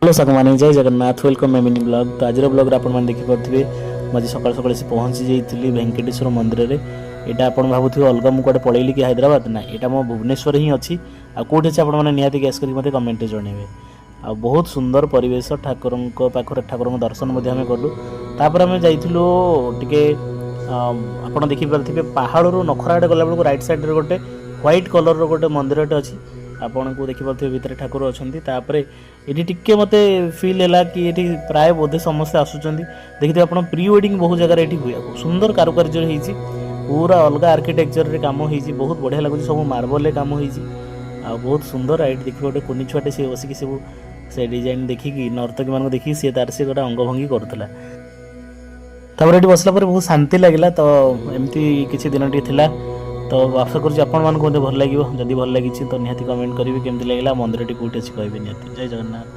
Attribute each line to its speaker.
Speaker 1: Hello ସାଙ୍ଗମାନେ, ଜୟ Jagannath. Welcome my mini vlog. ତ ଆଜିର ବ୍ଲଗ୍ରେ ଆପଣମାନେ ଦେଖିପାରୁଥିବେ, ମୁଁ ଆଜି ସକାଳୁ ସକାଳୁ ଆସି ପହଞ୍ଚି ଯାଇଥିଲି ଭେଙ୍କଟେଶ୍ୱର ମନ୍ଦିରରେ। ଏଇଟା ଆପଣ ଭାବୁଥିବେ ଅଲଗା ମୁଁ କୁଆଡ଼େ ପଳେଇଲି କି ହାଇଦ୍ରାବାଦ? ନା, ଏଇଟା ମୋ ଭୁବନେଶ୍ୱର ହିଁ ଅଛି। ଆଉ କେଉଁଠି ଅଛି, ଆପଣମାନେ ନିହାତି ଗେସ୍ କରିକି ମୋତେ କମେଣ୍ଟରେ ଜଣାଇବେ। ଆଉ ବହୁତ ସୁନ୍ଦର ପରିବେଶ। ଠାକୁରଙ୍କ ପାଖରେ ଠାକୁରଙ୍କ ଦର୍ଶନ ମଧ୍ୟ ଆମେ କଲୁ। ତାପରେ ଆମେ ଯାଇଥିଲୁ ଟିକେ ଆପଣ ଦେଖିପାରୁଥିବେ, ପାହାଡ଼ରୁ ନଖରା ଆଡ଼େ ଗଲାବେଳକୁ ରାଇଟ୍ ସାଇଡ଼୍ରେ ଗୋଟେ ହ୍ୱାଇଟ୍ କଲର୍ର ଗୋଟେ ମନ୍ଦିରଟେ ଅଛି। ଆପଣଙ୍କୁ ଦେଖିପାରୁଥିବେ, ଭିତରେ ଠାକୁର ଅଛନ୍ତି। ତାପରେ ଏଠି ଟିକେ ମୋତେ ଫିଲ୍ ହେଲା କି ଏଠି ପ୍ରାୟ ବୋଧେ ସମସ୍ତେ ଆସୁଛନ୍ତି। ଦେଖିଥିବେ ଆପଣ, ପ୍ରି ୱେଡ଼ିଂ ବହୁତ ଜାଗାରେ ଏଠି ହୁଏ। ସୁନ୍ଦର କାରୁକାର୍ଯ୍ୟ ହେଇଛି, ପୁରା ଅଲଗା ଆର୍କିଟେକ୍ଚରରେ କାମ ହେଇଛି। ବହୁତ ବଢ଼ିଆ ଲାଗୁଛି। ସବୁ ମାର୍ବଲରେ କାମ ହେଇଛି ଆଉ ବହୁତ ସୁନ୍ଦର। ଏଇଠି ଦେଖିବ, ଗୋଟେ କୁନି ଛୁଆଟେ, ସିଏ ବସିକି ସବୁ ସେ ଡିଜାଇନ୍ ଦେଖିକି, ନର୍ତ୍ତକୀମାନଙ୍କୁ ଦେଖିକି ସିଏ ତାର ସେ ଗୋଟେ ଅଙ୍ଗଭଙ୍ଗୀ କରୁଥିଲା। ତାପରେ ଏଠି ବସିଲା ପରେ ବହୁତ ଶାନ୍ତି ଲାଗିଲା। ତ ଏମିତି କିଛି ଦିନ ଟିକେ ଥିଲା। ତ ଆଶା କରୁଛି ଆପଣମାନଙ୍କୁ ମଧ୍ୟ ଭଲ ଲାଗିବ। ଯଦି ଭଲ ଲାଗିଛି ତ ନିହାତି କମେଣ୍ଟ କରିବେ କେମିତି ଲାଗିଲା, ମନ୍ଦିରଟି କେଉଁଠି ଅଛି କହିବେ ନିହାତି। ଜୟ ଜଗନ୍ନାଥ।